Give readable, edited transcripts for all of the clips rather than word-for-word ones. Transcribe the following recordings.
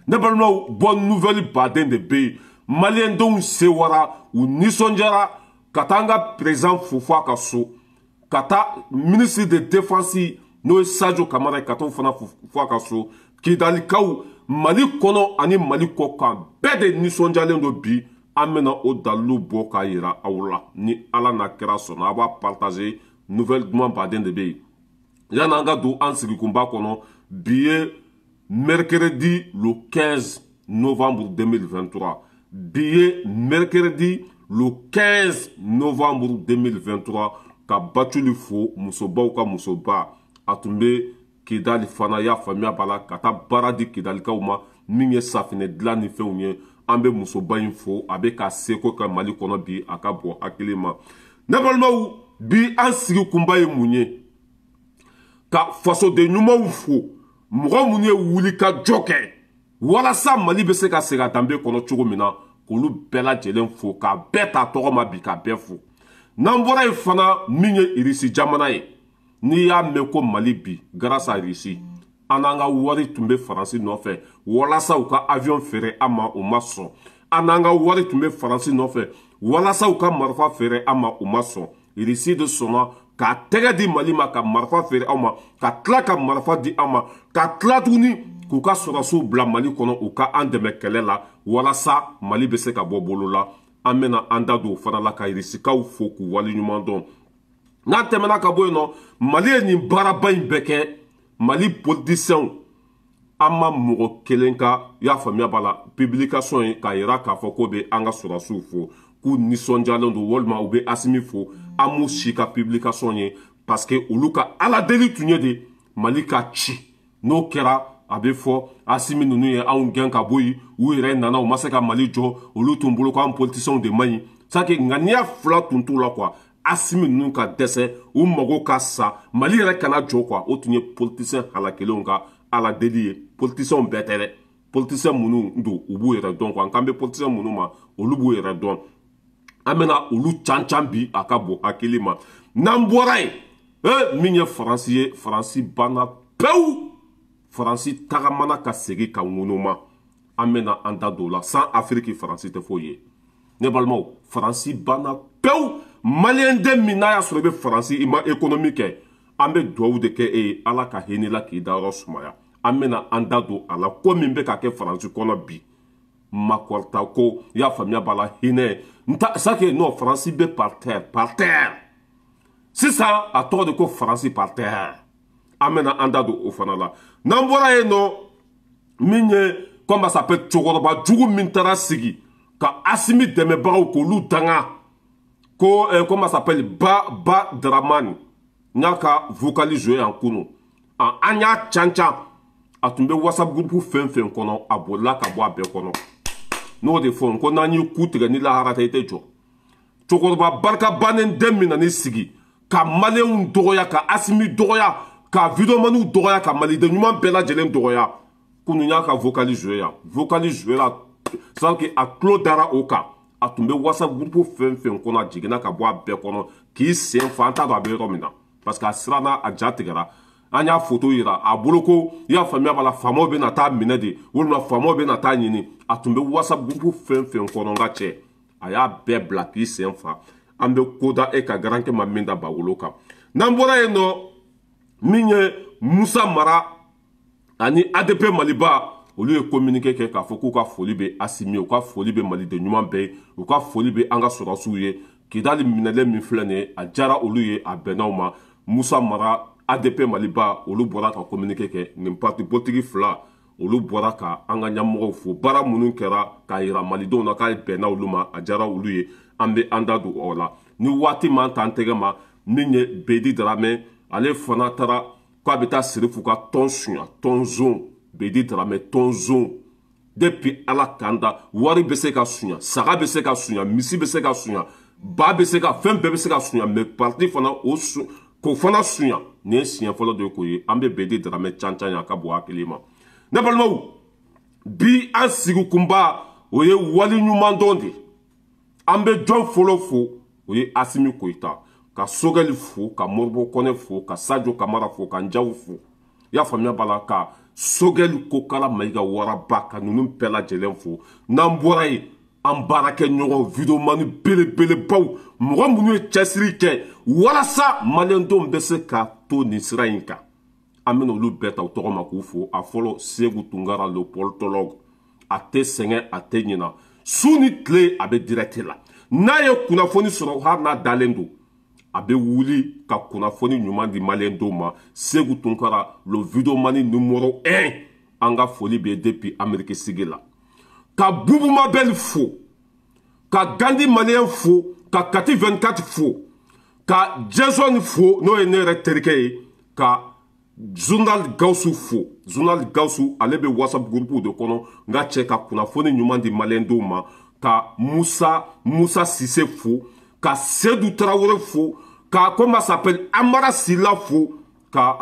Ne balimaw, bonne nouvelle baden de bɛ yen. Maliyɛndenw sewara, u nisɔndiyara ka taa an ka président fo fo a ka so, ka taa ministre de défense, n'o ye Sadio Kamara ye, ka t'o fana fo fo a ka so. Kidalikaw, Mali kɔnɔ ani Mali kɔ kan, bɛɛ de nisɔndiyalen don bi. An bɛna o dalilu bɔ k'a yira aw la ni Ala n'a kɛra sɔnna. A b'a partager, nouvelle duman baden de bɛ yen. Yan'an ka don an sigikunba kɔnɔ, bi ye mercredi le 15 novembre 2023. Bi ye mercredi le 15 novembre 2023. Ka Batuli fo, musobaw ka musoba, a tun bɛ Kidali fana, y'a faamuya b'a la, ka taa baara di Kidalikaw ma, min ye safinɛ dilan ni fɛnw ye. An bɛ musoba in fo, a bɛ ka seko kɛ Mali kɔnɔ bi, a ka bɔ hakili ma. Ne balimaw, bi an sigi kunba ye mun ye? Ka fasoden ɲumanw fo, mɔgɔ minnu ye wuli ka jɔ kɛ walasa Mali bɛ se ka segin a danbe kɔnɔ cogo min na, k'olu bɛɛ lajɛlen fo, k'a bɛɛ ta tɔgɔ ma bi, k'a bɛɛ fo. N'an bɔra yen fana, min ye Irisi jamana ye, n'i y'a mɛn ko Mali bi, grâce à Irisi. An n'an ka wari tun bɛ Faransi nɔfɛ walasa u ka avion feere an ma, u ma sɔn. An n'an ka wari tun bɛ Faransi nɔfɛ walasa u ka marifa feere an ma, u ma sɔn. Irisi de sɔnna k'a tɛgɛ di Mali ma, ka marifa feere aw ma, ka tila ka marifa di an ma, ka tila tuguni k'u ka sɔrɔdasiw bila Mali kɔnɔ, u ka an dɛmɛ kɛlɛ la walasa Mali bɛ se ka bɔ bolo la. An bɛna an da don o fana la, ka Irisikaw fo k'u waleɲuman dɔn. N'an tɛmɛna ka bɔ yen nɔ, Mali ye nin baaraba in bɛɛ kɛ. Mali politiciens, an ma mɔgɔ kelen ka, i y'a faamuya b'a la, publication ye k'a yira k'a fɔ k'o bɛ an ka sɔrɔdasiw fo, k'u nisɔndiyalen don, walima u bɛ Asimi fo. An m'u si ka publication ye, parce que olu ka Ala deli tun ye de Mali ka ci. N'o kɛra, a bɛ fɔ Asimi ninnu ye anw gɛn ka bɔ yen, u yɛrɛ nana, u ma se ka Mali jɔ, olu tun bolo k'an politiciens de man ɲi. C'est ŋaniya fila tun t'u la quoi. Asimi ninnu ka dɛsɛ, u mago ka sa, Mali yɛrɛ kana jɔ quoi. O tun ye politicien halakelenw ka Ala deli ye. Politiciens bɛɛ tɛ dɛ, politicien minnu don, u b'u yɛrɛ dɔn quoi. An k'an bɛ politicien minnu ma, olu b'u yɛrɛ dɔn. An bɛna olu can can bi, a ka bon hakili ma. N'an bɔra yen, min ye Faransi ye, Faransi banna pewu, Faransi tagamana ka segin ka ŋunuma. An bɛna an da don o la. Sans Afiriki, Faransi tɛ foyi ye. Ne balimaw, Faransi banna pewu. Maliyɛn den min n'a y'a sɔrɔ i bɛ Faransi, i ma économie kɛ, an bɛ duwawu de kɛ e ye, Ala ka hinɛ la k'i dayɔrɔ sumaya. An bɛna an da don a la, ko min bɛ ka kɛ Faransi kɔnɔ bi, makɔrɔta ko, i y'a faamuya b'a la, hinɛ n ta sake non. Faransi bɛ par terre, par terre sisan, a tɔgɔ de ko Faransi par terre. An bɛna an da don o fana la. N'an bɔra yen nɔ, min ye, comment ça s'appelle, cɛkɔrɔba jugu min taara sigi ka Asimi dɛmɛbagaw k'olu danga ko comment ça s'appelle, Ba Dramani, n y'a ka vocal joué yan kunun. An y'a can can, a tun bɛ WhatsApp groupe fɛn fɛn kɔnɔ, a bolila ka bɔ a bɛɛ kɔnɔ. N'o de fɔ n ko n'an y'i ku tigɛ ni lahara tɛ, i tɛ jɔ. Cɛkɔrɔba barika bannen den min nan'i sigi ka Maliyɛnw dɔgɔya, ka Asimi dɔgɔya, ka videomaniw dɔgɔya, ka Maliden ɲuman bɛɛ lajɛlen dɔgɔya, kunun y'a ka vocal joué yan. Vocal joué la sans que a tulo dara o kan. A tun bɛ WhatsApp groupe fɛn fɛn kɔnɔ, a jiginna ka bɔ a bɛɛ kɔnɔ k'i sen fa. An t'a dɔn a bɛ yɔrɔ min na, parce que a siranna, a ja tigɛra. An y'a foto yira a bolo ko, i y'a faamuya b'a la, faamaw bɛna taa minɛ de, walima faamaw bɛna taa ɲini. A tun bɛ WhatsApp groupe fɛn fɛn kɔnɔ, n ka cɛ, a y'a bɛɛ bila k'i sen fa. An bɛ ko da e ka garankɛ ma min da bawolo kan. N'an bɔra yen nɔ, min ye Musa Mara ani ADP Maliba, olu ye communiqué kɛ k'a fɔ k'u ka foli bɛ Asimi ye, u ka foli bɛ Maliden ɲuman bɛɛ ye, u ka foli bɛ an ka sɔrɔdasiw ye. Kidali minɛlen min filɛ nin ye, a diyara olu ye, a bɛnna ma. Musa Mara, ADP Maliba, olu bɔra ka communiqué kɛ. Nin parti politique fila, olu bɔra ka an ka ɲɛmɔgɔw fo, baara minnu kɛra k'a yira Malidenw na k'a bɛnna olu ma, a diyara olu ye. An bɛ an da don o la ni waati m'an t'an tɛgɛ ma. Min ye Bedi Daramɛ, ale fana taara k'a bɛ taa Serifu ka tɔn sunya, tɔnzon. Bedi Daramɛ tɔnzon, depuis Ala k'an da, wari bɛ se ka sunya, saga bɛ se ka sunya, misi bɛ se ka sunya, ba bɛ se ka, fɛn bɛɛ bɛ se ka sunya, mais parti fana o su k'o fana sunya, nin ye siɲɛ fɔlɔ de ye k'o ye. An bɛ Bedi Daramɛ can can ye, a ka bon hakili ma. Ne balimaw, bi an sigikunba, o ye wali ɲuman dɔn de. An bɛ jɔn fɔlɔ fo? O ye Asimi Koyita, ka Sogɛli fo, ka Moribo Kɔnɛ fo, ka Sadio Kamara fo, ka Njaw fo, i y'a faamuya b'a la, ka Sogɛli Kokala Mayiga waraba ka ninnu bɛɛ lajɛlen fo. N'an bɔra yen, an baarakɛ ɲɔgɔn videomani belebelebaw, mɔgɔ minnu ye cɛsiri kɛ walasa maliyɛndenw bɛ se ka to nin sira in kan, an bɛna olu bɛɛ ta u tɔgɔ ma k'u fo. A fɔlɔ, Segu Tunkara, le politologue, a tɛ sɛgɛn, a tɛ ɲina, su ni tile a bɛ direct la. N'a ye kunnafoni sɔrɔ, hali n'a dalen don, a bɛ wuli ka kunnafoni ɲuman di maliyɛndenw ma. Segu Tunkara, le videomani numéro 1, an ka foli bɛ depuis Amérique sigi la. Ka Bubu Mabel fo, ka Gandi Malien fo, ka Kati 24 fo, ka Jason fo, n'o ye ne yɛrɛ terikɛ ye, ka Journal Gawusu fo. Journal Gawusu, ale bɛ WhatsApp groupe de kɔnɔ, n ka cɛ ka kunnafoni ɲuman di maliyɛndenw ma. Ka Musa Sise fo, ka Seydou Traoré fo, ka comment s'appelle Amara Sila fo, ka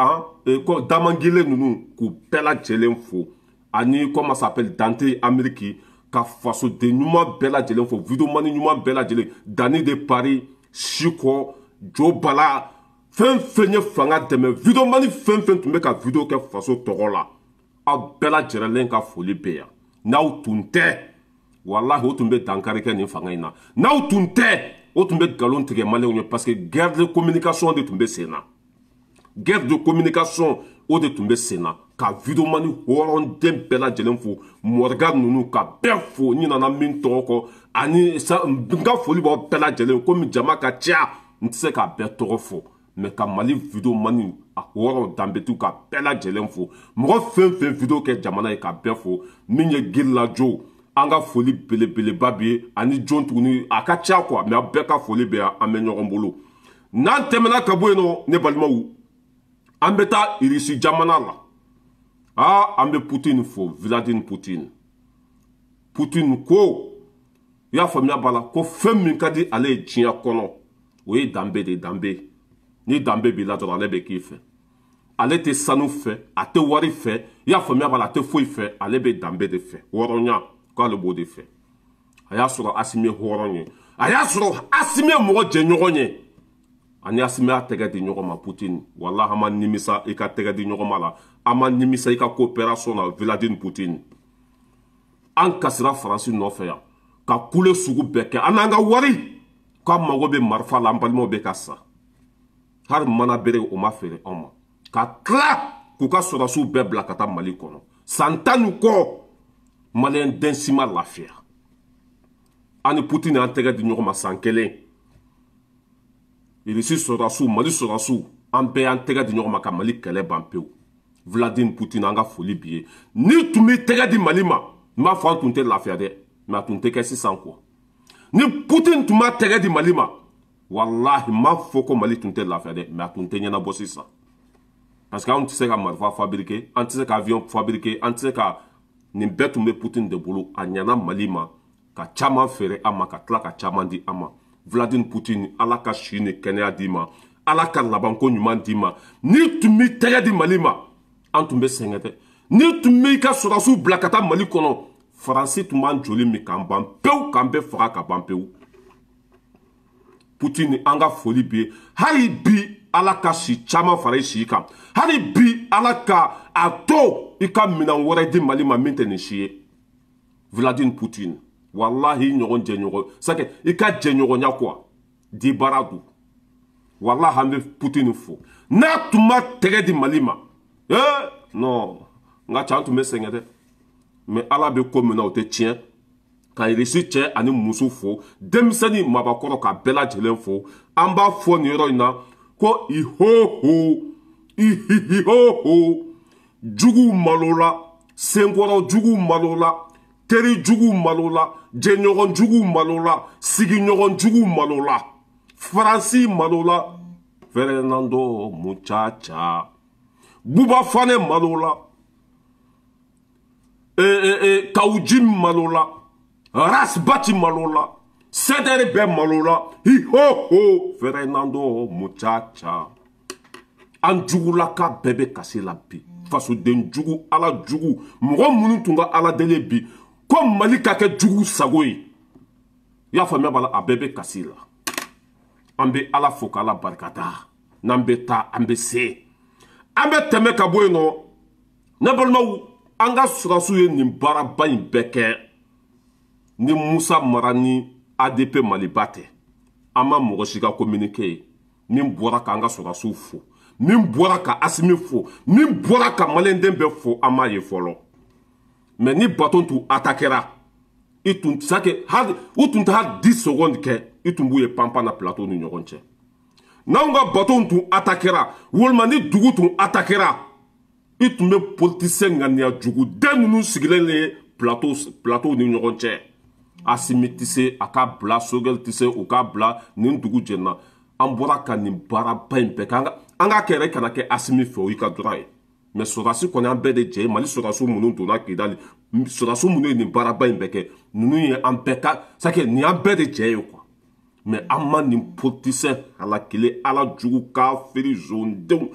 Damangile ninnu k'u bɛɛ lajɛlen fo, ani comment s'appelle Dante Amérique, ka fasoden ɲuman bɛɛ lajɛlen fo, videomani ɲuman bɛɛ lajɛlen, Dani de Paris, Siko, Jo Bala, fɛn fɛn ye fanga dɛmɛ, videomani fɛn fɛn tun bɛ ka video kɛ faso tɔgɔ la, aw bɛɛ lajɛlen ka foli bɛ yan. N'aw tun tɛ, walahi o tun bɛ dankari kɛ nin fanga in na. N'aw tun tɛ, o tun bɛ nkalon tigɛ maliyɛnw ye, parce que guerre de communication de tun bɛ sen na. Guerre de communication o de tun bɛ sen na. Ka videomani hɔrɔnden bɛɛ lajɛlen fo, Morgan ninnu ka bɛɛ fo, n ɲinɛna min tɔgɔ kɔ, ani n ka foli b'aw bɛɛ lajɛlen. Komi jama ka ca, n tɛ se k'a bɛɛ tɔgɔ fɔ, mais ka Mali videomani a hɔrɔn danbetiw ka bɛɛ lajɛlen fo, mɔgɔ fɛn fɛn video kɛ jamana ye ka bɛɛ fo. Min ye Girilajo, an ka foli belebeleba bɛ ye, ani jɔn tuguni, a ka ca quoi, mais aw bɛɛ ka foli bɛ yan, an bɛ ɲɔgɔn bolo. N'an tɛmɛna ka bɔ yen nɔ, ne balimaw, an bɛ taa Irisi jamana la. An bɛ Poutine fo, Vladimir Poutine. Poutine ko, i y'a faamuya b'a la, ko fɛn min ka di ale ye diɲɛ kɔnɔ, o ye danbe de ye. Danbe, ni danbe b'i la dɔrɔn, ale bɛ k'i fɛ. Ale tɛ sanu fɛ, a tɛ wari fɛ, i y'a faamuya b'a la, a tɛ foyi fɛ, ale bɛ danbe de fɛ, hɔrɔnya, k'ale b'o de fɛ. A y'a sɔrɔ Asimi ye hɔrɔn ye, a y'a sɔrɔ Asimi ye mɔgɔ jɛɲɔgɔn ye, ani Asimi y'a tɛgɛ di ɲɔgɔn ma. Poutine, walahi an ma nimisa i ka tɛgɛ di ɲɔgɔn ma la, an ma nimisa i ka coopération na. Vladimir Poutine, an kasira Faransi nɔfɛ yan ka kule sugu bɛɛ kɛ, an n'an ka wari k'an mago bɛ marifa la, an balimaw bɛ ka sa, hali mana bere o ma feere anw ma, ka tila k'u ka sɔrɔdasiw bɛɛ bila ka taa Mali kɔnɔ. San 10 ni kɔ, maliyɛn den si ma lafiya. Ani Poutine y'an tɛgɛ di ɲɔgɔn ma san 1, Irisi sɔrɔdasiw, Mali sɔrɔdasiw, an bɛɛ y'an tɛgɛ di ɲɔgɔn ma ka Mali kɛlɛ ban pewu. Vladimir Poutine, an ka foli b'i ye. Ni tun b'i tɛgɛ di Mali ma, n b'a fɔ an tun tɛ lafiya dɛ, mais a tun tɛ kɛ sisan quoi. Ni Poutine tun b'a tɛgɛ di Mali ma, walahi n m'a fɔ ko Mali tun tɛ lafiya dɛ, mais a tun tɛ ɲɛnabɔ sisan. Parce que anw tɛ se ka marifa fabriquer, an tɛ se ka avion fabriquer, an tɛ se ka nin bɛɛ tun bɛ Poutine de bolo. A ɲɛna Mali ma ka caman feere an ma, ka tila ka caman di an ma. Vladimir Poutine, Ala ka si ni kɛnɛya d'i ma, Ala ka labanko ɲuman d'i ma. N'i tun b'i tɛgɛ di Mali ma, an tun bɛ sɛgɛn dɛ. N'i tun b'i ka sɔrɔdasiw bila ka taa Mali kɔnɔ, Faransi tun b'an joli min k'an ban pewu, k'an bɛɛ faga ka ban pewu. Poutine, an ka foli b'i ye. Hali bi, Ala ka si caman fara i si kan. Hali bi, Ala ka a to i ka minɛn wɛrɛ di Mali ma min tɛ nin si ye. Vladimir Poutine, walahi ɲɔgɔn jɛɲɔgɔn, c'est i ka jɛɲɔgɔnya quoi, di baara don. Walahi an bɛ Poutine fo. N'a tun ma tɛgɛ di Mali ma, non, n ka ca, an tun bɛ sɛgɛn dɛ. Mais Ala bɛ ko min na, o tɛ tiɲɛ. Ka Irisi cɛ ani muso fo, denmisɛnnin mabakɔrɔ ka bɛɛ lajɛlen fo. An b'a fɔ nin yɔrɔ in na ko ihoho ihihihoho, juguw malola, senkɔrɔ juguw malola, teri juguw malola, jɛɲɔgɔn juguw malola, sigiɲɔgɔn juguw malola, Faransi malola, Fernando Muchacha, Buba Fane malola, Kawuji malola, Rasbati malola, Cédric bɛɛ malola, hi-ho-ho, Fernando Muchacha. An jugulaka bɛɛ bɛ kasi la bi. Fasoden jugu, Ala jugu, mɔgɔ minnu tun ka Ala deli bi ko Mali ka kɛ jugu sago ye, i y'a faamuya b'a la, a bɛɛ bɛ kasi la. An bɛ Ala fo k'Ala barikada. N'an bɛ taa, an bɛ se, an bɛ tɛmɛ ka bɔ yen nɔ. Ne balimaw, an ka sɔrɔdasiw ye nin baaraba in bɛɛ kɛ ni Musa Mara ni ADP Maliba tɛ. An ma mɔgɔ si ka communiqué ye min bɔra k'an ka sɔrɔdasiw fo, min bɔra ka Asimi fo, min bɔra ka maliyɛnden bɛɛ fo, an m'a ye fɔlɔ. Mais ni bateau tun attaquera, i tun sake hali u tun tɛ hali 10 secondes kɛ, i tun b'u ye panpan na plateau ni ɲɔgɔn cɛ. N'anw ka bateau tun attaquera, walima ni dugu tun attaquera, i tun bɛ politicien ŋaniya juguden ninnu sigilen ye plateau ni ɲɔgɔn cɛ. Asimi tɛ se a ka bila, Sogɛli tɛ se u ka bila, nin dugu jɛnna. An bɔra ka nin baaraba in bɛɛ kɛ, an ka kɛ yɛrɛ kana kɛ Asimi fɛ, o y'i ka droit ye. Mais sɔrɔdasi kɔni, an bɛɛ de jɛ ye. Mali sɔrɔdasiw minnu donna Kidali, sɔrɔdasiw minnu ye nin baaraba in bɛɛ kɛ, ninnu ye an bɛɛ ka c'est nin y'an bɛɛ de jɛ ye quoi. Mais an ma nin politicien halakile, ala jugu, kafiri, zondenw,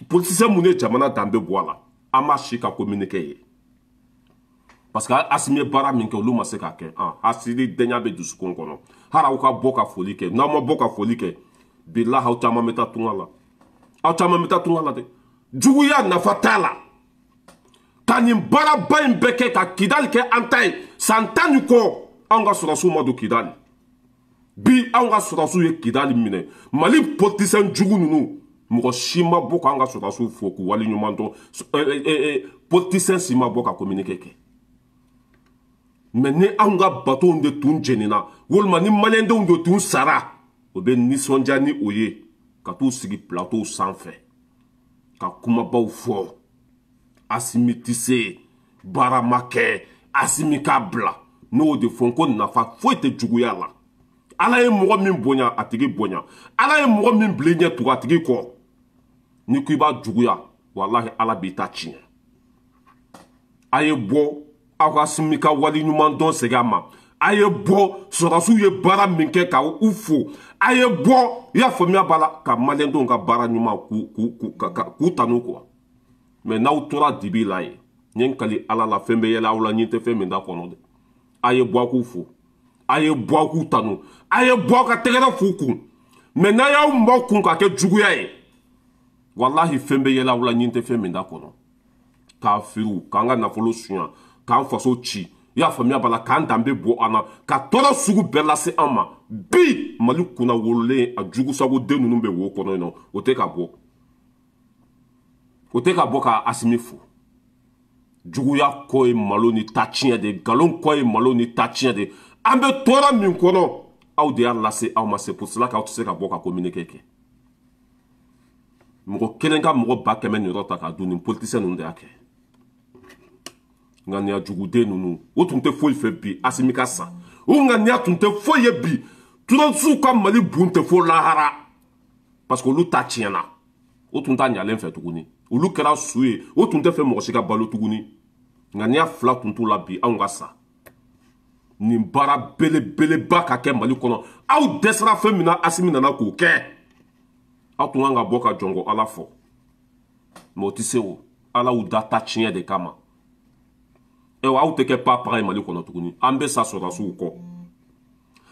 politicien minnu ye jamana danbe bɔ a la, an ma si ka communiqué ye. Parce que Asimi ye baara min kɛ, olu ma se k'a kɛ. Asili denya bɛ dusukun kɔnɔ. Hali aw ka bɔ ka foli kɛ, n'aw ma bɔ ka foli kɛ, bilahi aw caman bɛ taa tunga la, aw caman bɛ taa tunga la dɛ. Juguya nafa t'a la. Ka nin baaraba in bɛɛ kɛ ka Kidali kɛ an ta ye san 10 ni kɔ, anw ka sɔrɔdasiw ma don Kidali. Bi anw ka sɔrɔdasiw ye Kidali minɛ. Mali politicien jugu ninnu, mɔgɔ si ma bɔ k'an ka sɔrɔdasiw fo k'u waleɲuman dɔn. Politicien si ma bɔ ka communiqué kɛ. Mais ni anw ka bateau de tun jenina, walima ni maliyɛndenw de tun sara, o bɛ nisɔndiya ni o ye ka t'u sigi plateau sanfɛ ka kumabaw fɔ. Asimi tɛ se, baara ma kɛ, Asimi k'a bila. N'o de fɔ ko nafa foyi tɛ juguya la. Ala ye mɔgɔ min bonya, a tigi bonya. Ala ye mɔgɔ min bila i ɲɛ, tugu a tigi kɔ. N'i ko i b'a juguya, walahi Ala b'i ta tiɲɛ. A ye bɔ aw ka Asimi ka wali ɲuman dɔn segin a ma. A ye bɔ sɔrɔdasiw ye baara min kɛ ka u fo. A ye bɔ, i y'a faamuya b'a la, ka maliyɛndenw ka baara ɲuman k'u tanu quoi. Mais n'aw tora dibi la yen, n ye n kali Ala la, fɛn bɛ yɛlɛ aw la, ɲin tɛ fɛn min da kɔnɔ dɛ. A ye bɔ aw k'u fo, a ye bɔ aw k'u tanu, a ye bɔ aw ka tɛgɛrɛ f'u kun. Mais n'a y'aw maaw kun k'a kɛ juguya ye, walahi fɛn bɛ yɛlɛ aw la, ɲin tɛ fɛn min da kɔnɔ. K'a firiw, k'an ka nafolo suɲa, k'an faso ci, i y'a faamuya b'a la, k'an danbe bɔ an na, ka tɔɔrɔ sugu bɛɛ lase an ma. Bi Mali kunna wololen, a jugusagoden ninnu bɛ wo kɔnɔ yen nɔ, o tɛ ka bɔ, o tɛ ka bɔ ka Asimi fo. Juguya kɔ ye malo ni tatiɲɛ de, nkalon kɔ ye malo ni tatiɲɛ de. An bɛ tɔɔrɔ min kɔnɔ, aw de y'a lase aw ma. C'est pour cela k'aw tɛ se ka bɔ ka communiqué kɛ. Mɔgɔ kelen ka mɔgɔ 100 000 nin yɔrɔ ta k'a dun, nin politicien ninnu de y'a kɛ. Ŋaniya juguden ninnu, o tun tɛ foyi fɛ bi Asimi ka sa. O ŋaniya tun tɛ foyi ye bi turansiw ka Mali bun tɛ fo lahara, parce que olu ta tiɲɛna, o tun t'a ɲalen fɛ tuguni. Olu kɛra su ye, o tun tɛ fɛ mɔgɔ si ka balo tuguni. Ŋaniya fila tun t'u la bi anw ka sa. Nin baara belebeleba ka kɛ Mali kɔnɔ, aw dɛsɛra fɛn min na, Asimi nana k'o kɛ. Aw tun kan ka bɔ ka jɔnko Ala fɔ, mais o tɛ se o. Ala y'u da ta tiɲɛ de kama. Ayiwa, aw tɛ kɛ papaga ye Mali kɔnɔ tuguni. An bɛ sa sɔrɔdasiw kɔ.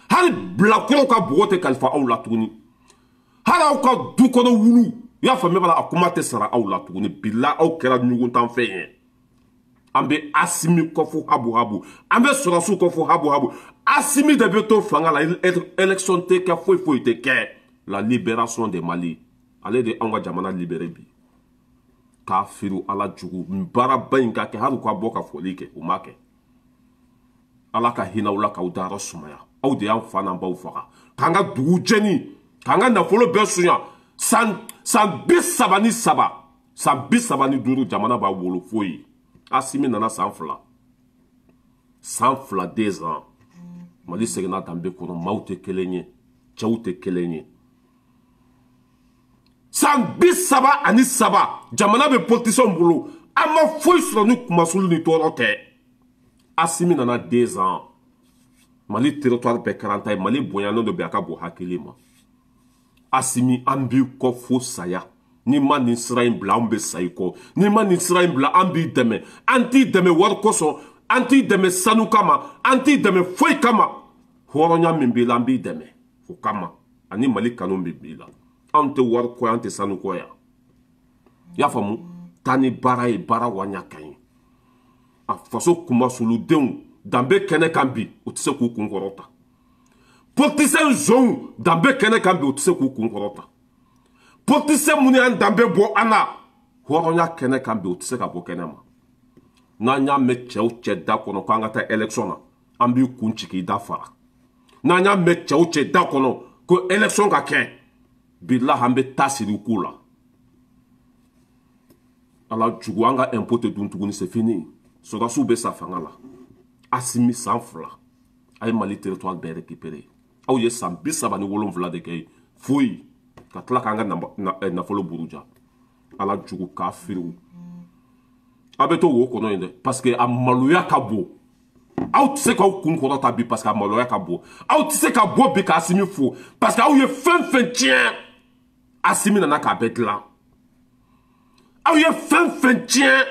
Hali bilakorow ka bɔgɔ tɛ kalifa aw la tuguni. Hali aw ka du kɔnɔ wulu, i y'a faamuya b'a la, a kuma tɛ sara aw la tuguni. Bila aw kɛra ɲuguntanfɛn ye. An bɛ Asimi kɔ fo habu habu, an bɛ sɔrɔdasiw kɔ fo habu habu. Asimi de bɛ to fanga la, élection tɛ kɛ, foyi foyi tɛ kɛ. La libération de Mali, ale de anw ka jamana libéré bi. K'a feere Ala jugu, baaraba in ka kɛ, hali u ka bɔ ka foli kɛ, u m'a kɛ. Ala ka hinɛ aw la k'aw dayɔrɔ sumaya. Aw de y'an fa n'an baw faga, k'an ka dugu jeni, k'an ka nafolo bɛɛ suɲa. San 33, san 35, jamana b'a wolo foyi. Asimi nana san 2, san 2 2 ans, Mali seginna danbe kɔnɔ. Maaw tɛ kelen ye, cɛw tɛ kelen ye. San 33, jamana bɛ politisiyɛnw bolo, an ma foyi sɔrɔ ni kumasulu ni tɔɔrɔ tɛ. Asimi nana 2 ans, Mali territoire bɛɛ kɛra an ta ye. Mali bonyanen dɔ bɛ a ka bon hakili ma. Asimi, an b'i kɔ fo saya. N'i ma nin sira in bila, an bɛ sa i kɔ. N'i ma nin sira in bila, an b'i dɛmɛ. An t'i dɛmɛ wari kosɔn, an t'i dɛmɛ sanu kama, an t'i dɛmɛ foyi kama. Hɔrɔnya min b'i la, an b'i dɛmɛ o kama, ani Mali kanu min b'i la. Anw tɛ wari kɔ yan, an tɛ sanu kɔ yan. I y'a faamu? Taa ni baara ye, baara waɲa ka ɲi. A faso kumasuludenw danbe kɛnɛ kan bi, u tɛ se k'u kun kɔrɔta. Politicien zonw danbe kɛnɛ kan bi, u tɛ se k'u kun kɔrɔta. Politicien minnu y'an danbe bɔ an na hɔrɔnya kɛnɛ kan bi, u tɛ se ka bɔ kɛnɛ ma. N'an y'a mɛn cɛw cɛ da kɔnɔ k'an ka taa élection na, an b'i kun ci k'i da fara. N'an y'a mɛn cɛw cɛ da kɔnɔ ko élection ka kɛ, bilahi an bɛ taa siri ko la. Ala jugu, an ka impôt tɛ dun tuguni, c'est fini. Sɔrɔdasiw bɛ sa fanga la. Asimi san 2 a ye Mali territoire bɛɛ récupéré. Aw ye san 37 de kɛ foyi, ka tila k'an ka nafolo buruja. Ala jugu kafiriw, a bɛ to wo kɔnɔ yen dɛ, parce que a maloya ka bon. Aw tɛ se k'aw kun kɔrɔta bi, parce que a maloya ka bon. Aw tɛ se ka bɔ bi k'Asimi fo, parce que aw ye fɛn fɛn tiɲɛ, Asimi nana k'a bɛɛ dilan. Aw ye fɛn fɛn tiɲɛ,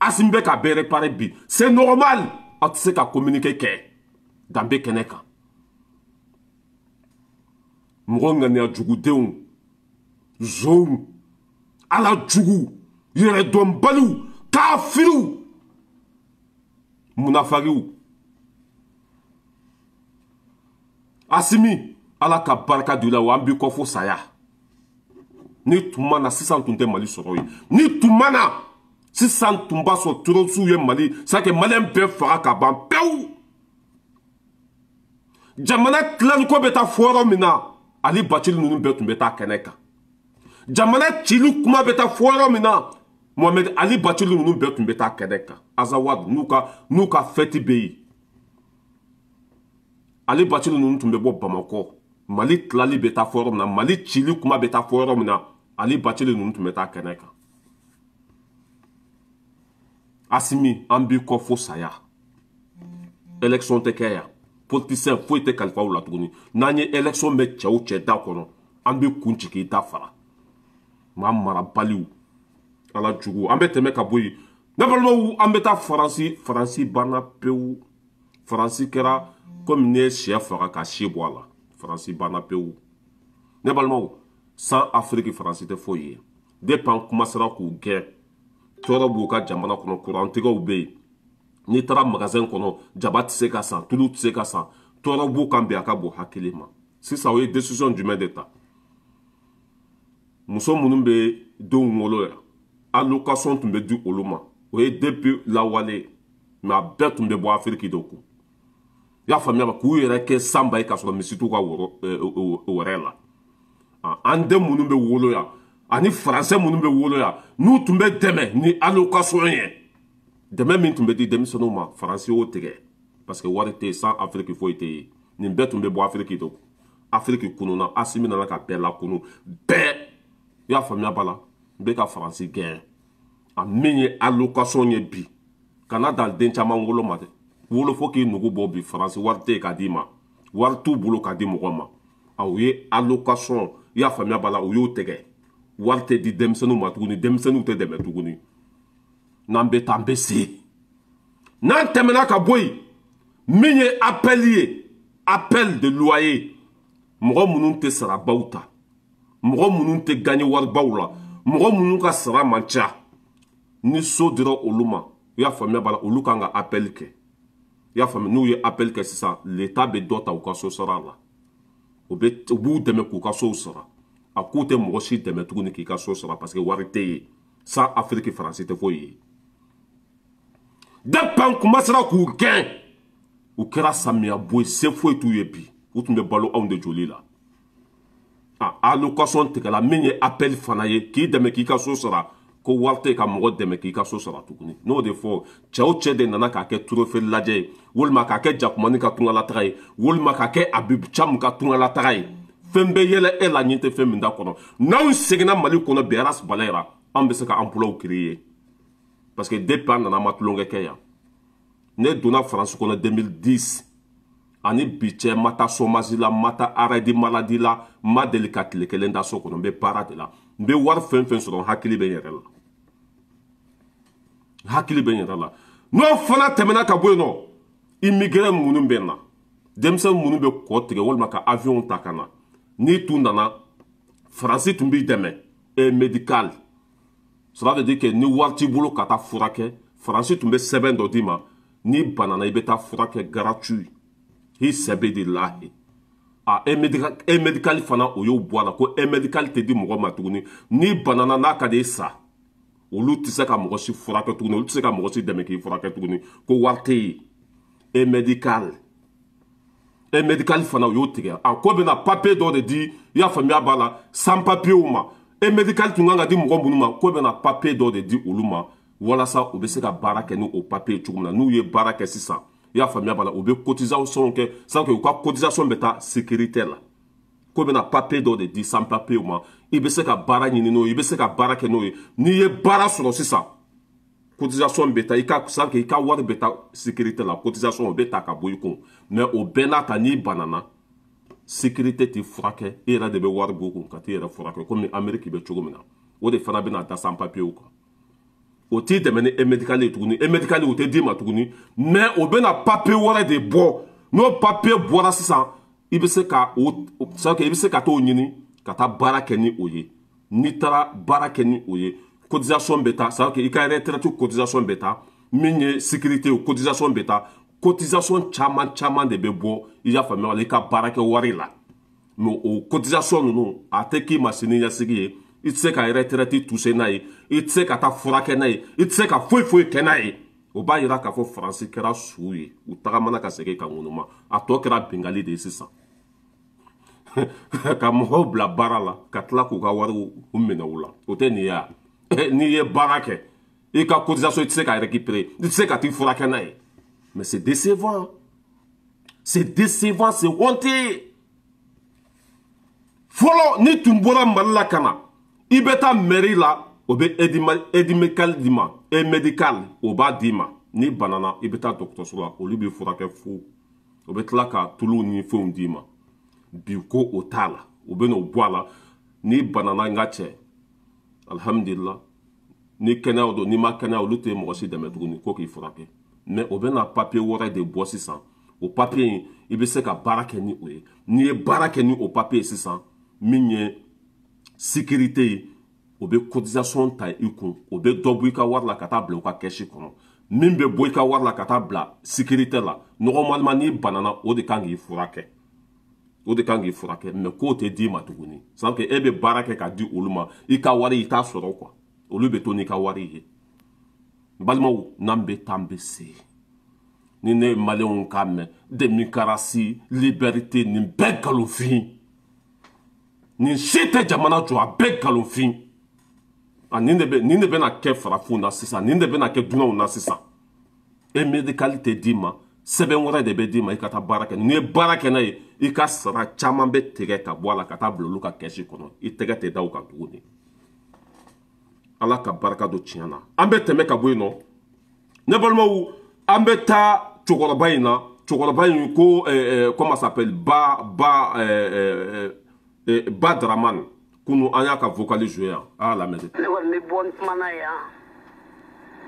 Asimi bɛ k'a bɛɛ réparer bi. C'est normal, aw tɛ se ka communiquer kɛ danbe kɛnɛ kan. Mɔgɔ ŋaniya jugudenw, zonw, ala jugu, yɛrɛdɔnbaliw, kafiriw, munafariw. Asimi, ala ka barika don i la, wa an b'i kɔ fo saya. Ni tun ma na sisan tun tɛ Mali sɔrɔ ye. Ni tun ma na sisan tun b'a sɔrɔ terrorisiw ye Mali, c'est que Maliyɛn bɛɛ faga ka ban pewu. Jamana tilaliko bɛ taa fɔ yɔrɔ min na, Ali Bacili ninnu bɛɛ tun bɛ taa kɛnɛ kan. Jamana cili kuma bɛ taa fɔ yɔrɔ min na, Mohamed Ali Bacili ninnu bɛɛ tun bɛ taa kɛnɛ kan. Azawad n'u ka fɛti bɛ yen. Ali Bacili ninnu tun bɛ bɔ Bamakɔ. Mali tilali bɛ taa fɔ yɔrɔ min na, Mali cili kuma bɛ taa fɔ yɔrɔ min na, Ali Bacili ninnu tun bɛ taa kɛnɛ kan. Asimi, an b'i kɔ fo saya. Élection tɛ kɛ yan. Politicien foyi tɛ kalifa u la tuguni. N'an ye élection bɛ cɛw cɛ da kɔnɔ, an bɛ kun ci k'i da fara. Maa marabaliw, ala jugu, an bɛ tɛmɛ ka bɔ yen. Ne balimaw, an bɛ taa Faransi. Faransi banna pewu. Faransi kɛra komi n'i ye sɛ faga ka si bɔ a la. Faransi banna pewu. Ne balimaw, sans Afrique Faransi tɛ foyi ye. Depuis an commencera k'u gɛn, tɔɔrɔ b'u ka jamana kɔnɔ, kurantigɛw bɛ yen. N'i taara magasin kɔnɔ, jaba tɛ se ka san, tulu tɛ se ka san, tɔɔrɔ b'u kan bi, a ka bon hakili ma. Sisan o ye décision jumɛn de ta? Muso minnu bɛ denw wolo yan, allocation tun bɛ di olu ma, o ye depuis lawale, mais a bɛɛ tun bɛ bɔ Afiriki de kun. I y'a faamuya ba, k'u yɛrɛ kɛ sanba ye k'a sɔrɔ misi t'u ka wɛrɛ la. An den minnu bɛ wolo yan ani faransɛ minnu bɛ wolo yan, n'u tun bɛ dɛmɛ ni allocation ye, dɛmɛ min tun bɛ di denmisɛnninw ma, Faransi y'o tigɛ, parce que wari tɛ yen, sans Afrique foyi tɛ yen. Nin bɛɛ tun bɛ bɔ Afiriki de kun. Afiriki kununna, Asimi nana ka bɛɛ lakunu bɛɛ. I y'a faamuya ba la, n bɛ ka Faransi gɛn. A min ye allocation ye bi, kana dan den caman wolo ma dɛ. Wolo fo k'i nugu bɔ bi, Faransi wari tɛ yen k'a d'i ma, wari t'u bolo k'a di mɔgɔ ma. A u ye allocation, i y'a faamuya ba la, u y'o tigɛ. Wari tɛ di denmisɛnninw ma tuguni, denmisɛnninw tɛ dɛmɛ tuguni. N'an bɛ taa, an bɛ se. N'an tɛmɛna ka bɔ yen, min ye appel ye, appel de loyer, mɔgɔ minnu tɛ sarabaw ta, mɔgɔ minnu tɛ gagner waribaw la, mɔgɔ minnu ka sara man ca, ni so dira olu ma, i y'a faamuya ba la, olu kan ka appel kɛ. I y'a faamuya, n'u ye appel kɛ sisan, l'État bɛ dɔ ta u ka so sara la. U b'u dɛmɛ k'u ka sow sara. A k'u tɛ mɔgɔ si dɛmɛ tuguni k'i ka so sara, parce que wari tɛ yen. Sans Afrique Faransi tɛ foyi ye. Depuis an commencera k'u gɛn, u kɛra samiya bo ye, se foyi t'u ye bi. U tun bɛ balo anw de joli la. A allocation tigɛla, min ye appel fana ye k'i dɛmɛ k'i ka so sara, ko wari tɛ ka mɔgɔ dɛmɛ k'i ka so sara tuguni. N'o de fɔ, cɛw cɛ de nana k'a kɛ trophée lajɛ ye, walima k'a kɛ jakumani ka tungalataga ye, walima k'a kɛ Habib Thiam ka tungalataga ye. Fɛn bɛ yɛlɛ e la, ɲin tɛ fɛn min da kɔnɔ. N'anw seginna Mali kɔnɔ bi, Ras Balayira, an bɛ se ka emploi créer. Parce que depuis an nana, an ma tulonkɛ kɛ yan. Ne donna Faransi kɔnɔ 2010, ani bi cɛ, ma taa chômage la, ma taa arrêt de maladie la, ma deli ka tile kelen da so kɔnɔ. N bɛ baara de la. N bɛ wari fɛn fɛn sɔrɔ, n hakili bɛ n yɛrɛ la. N hakili bɛ n yɛrɛ la. N'o fana tɛmɛna ka bɔ yen nɔ, immigré minnu bɛ na, denmisɛn minnu bɛ kɔ tigɛ walima ka avion ta ka na, n'i tun nana, Faransi tun b'i dɛmɛ, e médical, Cela veut dire que ni wari t'i bolo ka taa furakɛ, Faransi tun bɛ sɛbɛn dɔ d'i ma, n'i banana i bɛ taa furakɛ gratuit. I sɛbɛ de lahi. A aide médicale fana, o y'o bɔ a la, ko aide médicale tɛ di mɔgɔ ma tuguni. N'i banana n'a ka di i sa, olu tɛ se ka mɔgɔ si furakɛ tuguni, olu tɛ se ka mɔgɔ si dɛmɛ k'i furakɛ tuguni, ko wari tɛ yen. Aide médicale, aide médicale fana, o y'o tigɛ. A ko bɛna papier dɔ de di, i y'a faamuya b'a la, sans papier ma. Aide médicale tun kan ka di mɔgɔ minnu ma, ko bɛna papier dɔ de di olu ma walasa u bɛ se ka baara kɛ ni o papier cogo min na. N'u ye baara kɛ sisan, i y'a faamuya b'a la, u bɛ cotisation kɛ sans que u ka cotisation bɛ taa sécurité la. Ko bɛna papier dɔ de di sans papier ma, i bɛ se ka baara ɲini n'o ye, i bɛ se ka baara kɛ n'o ye. N'i ye baara sɔrɔ sisan, cotisation bɛ taa i ka, sans que i ka wari bɛ taa sécurité la, cotisation o bɛ ta ka bɔ i kun. Mais o bɛɛ n'a ta, n'i banana, sécurité t'i furakɛ, e yɛrɛ de bɛ wari bɔ kun ka t'i yɛrɛ furakɛ, komi Amérique bɛ cogo min na. O de fana bɛna da sans papier kan. O t'i dɛmɛ ni aide médicale ye tuguni, aide médicale o tɛ d'i ma tuguni, mais o bɛna papier wɛrɛ de bɔ. N'o papier bɔra sisan, i bɛ se ka o, c'est i bɛ se ka t'o ɲini ka taa baara kɛ ni o ye. N'i taara baara kɛ ni o ye, cotisation bɛ taa, c'est à dire i ka retraite cotisation bɛ taa, min ye sécurité ye cotisation bɛ taa, cotisation caman caman de bɛ bɔ, i y'a faamuya, i ka baarakɛ wari la. Mais o cotisation ninnu, a tɛ k'i ma sini ɲɛsigi ye. I tɛ se ka retraite toucher n'a ye, i tɛ se ka taa furakɛ n'a ye, i tɛ se ka foyi foyi kɛ n'a ye. O b'a yira k'a fɔ Faransi kɛra su ye, u tagamana ka segin ka ŋunuma. A tɔ kɛra bingali de ye sisan, ka mɔgɔw bila baara la ka tila k'u ka wariw minɛ u la. O tɛ nin ye wa? N'i ye baara kɛ, i ka cotisation i tɛ se ka récupérer, i tɛ se ka t'i furakɛ n'a ye. Mais c'est décevant, c'est décevant, c'est honteux. Fɔlɔ, ni tun bɔra Mali la ka na, i bɛ taa mairie la, o bɛ aide médicale d'i ma. Aide médicale, o b'a d'i ma. N'i banana, i bɛ taa dɔgɔtɔrɔso la, olu b'i furakɛ fu, o bɛ tila ka tulu ni fɛnw d'i ma. Bi ko o t'a la, u bɛ n'o bɔ a la. N'i banana, n ka cɛ, alhamdulillah, ni kɛnɛya don, n'i ma kɛnɛya, olu tɛ mɔgɔ si dɛmɛ tuguni ko k'i furakɛ. Mais o bɛ na papier wɛrɛ de bɔ sisan. O papier in, i bɛ se ka baara kɛ ni o ye. N'i ye baara kɛ ni o papier ye sisan, min ye sécurité ye, o bɛ cotisation ta i kun, o bɛ dɔ bɔ i ka wari la ka taa bila u ka kɛsi kɔnɔ. Min bɛ bɔ i ka wari la ka taa bila sécurité la, normalement n'i banana, o de kan k'i furakɛ, o de kan k'i furakɛ. Mais k'o tɛ d'i ma tuguni, sans que e bɛ baara kɛ ka di olu ma, i ka wari i t'a sɔrɔ quoi, olu bɛ to n'i ka wari ye. N balimaw, n'an bɛ taa, an bɛ se ni ne ye maliyɛnw k'a mɛn démocratie, liberté, nin bɛɛ nkalonfin, nin si tɛ jamana jɔ, a bɛɛ nkalonfin. A nin de bɛ, nin de bɛna kɛ farafinw na sisan, nin de bɛna kɛ dunanw na sisan. Aide médicale tɛ d'i ma, sɛbɛn wɛrɛ de bɛ d'i ma, i ka taa baara kɛ. N'i ye baara kɛ n'a ye, i ka sara caman bɛ tigɛ ka bɔ a la ka taa bila olu ka kɛsi kɔnɔ, i tɛgɛ tɛ da o kan tuguni. Ala ka barika don tiɲɛ na. An bɛ tɛmɛ ka bɔ yen nɔ, ne balimaw, an bɛ taa cɛkɔrɔba in na. Cɛkɔrɔba in ko comment s'appelle, ba Dramane. Kunu an y'a ka vocal joué yan, a y'a lamɛn. Ne kɔni bɛ bɔ n kumana yan,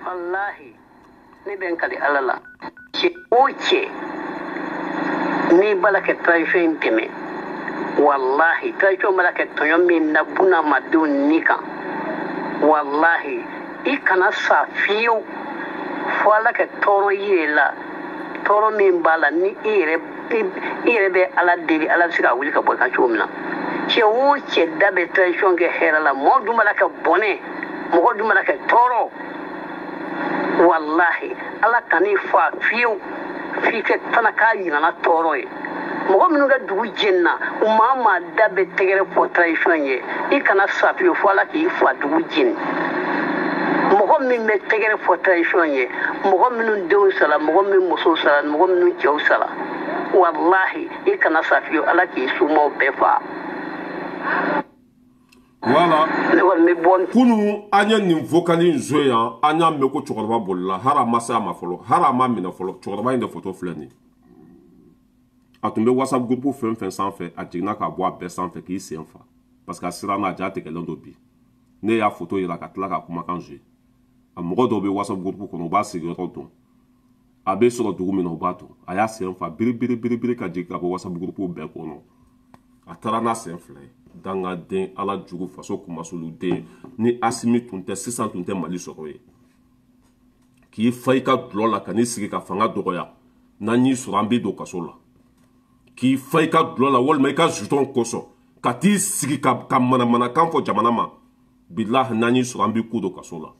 walahi ne bɛ n kali Ala la, cɛ o cɛ n'i b'a la kɛ transition in dɛmɛ, walahi transition b'a la kɛ tɔɲɔ min na bunahadamadenw ni kan, walahi i kana sa fiyewu fo Ala kɛ tɔɔrɔ y'i la, tɔɔrɔ min b'a la ni i yɛrɛ bɛ Ala deli, Ala bɛ se ka wuli ka bɔ i kan cogo min na. Cɛ o cɛ da bɛ transition kɛ hɛrɛ la, mɔgɔ dun b'a la kɛ bɔnɛ, mɔgɔ dun b'a la kɛ tɔɔrɔ, walahi Ala kan'i fa fiyewu f'i kɛ fana k'a ɲinana tɔɔrɔ ye. Mɔgɔ minnu ka dugu jenina, u maa maa da bɛ tɛgɛrɛ fɔ transition ye, i kana sa fiyewu fo Ala k'i fa dugu jeni. Mɔgɔ min bɛ tɛgɛrɛ fɔ transition ye, mɔgɔ minnu denw sara, mɔgɔ min musow sara, mɔgɔ minnu cɛw sara, walahi i kana sa fiyewu Ala k'i somɔgɔw bɛɛ fa. Voilà. Ne kɔni bɛ bɔ. Kunu an ye nin vocal in joué yan, an y'a mɛn ko cɛkɔrɔba bolila, hali a ma se a ma fɔlɔ, hali a ma minɛ fɔlɔ. Cɛkɔrɔba in de photo filɛ nin ye. A tun bɛ WhatsApp groupe fɛn fɛn sanfɛ, a jiginna ka bɔ a bɛɛ sanfɛ k'i sen fa, parce que a siranna, a ja tigɛlen don. Bi ne y'a photo yira ka tila ka kumakan joué. A mɔgɔ dɔw bɛ WhatsApp groupe kɔnɔ, u b'a sigiyɔrɔ dɔn, a bɛ sɔrɔ dugu min na, u b'a dɔn. A y'a sen fa biri biri biri biri ka jigin ka bɔ WhatsApp groupe bɛɛ kɔnɔ, a taara n'a sen fila ye. Dangaden ala jugu faso kumasulu den ni Asimi tun tɛ sisan tun tɛ Mali sɔrɔ ye. K'i fa i ka dulɔ la ka n'i sigi ka fanga dɔgɔya, n'an y'i sɔrɔ an b'i don kaso la. K'i fa i ka dulɔ la walima i ka jutɔn kosɔn ka t'i sigi ka manamanakan fɔ jamana ma, bilahi n'an y'i sɔrɔ an b'i ku don kaso la.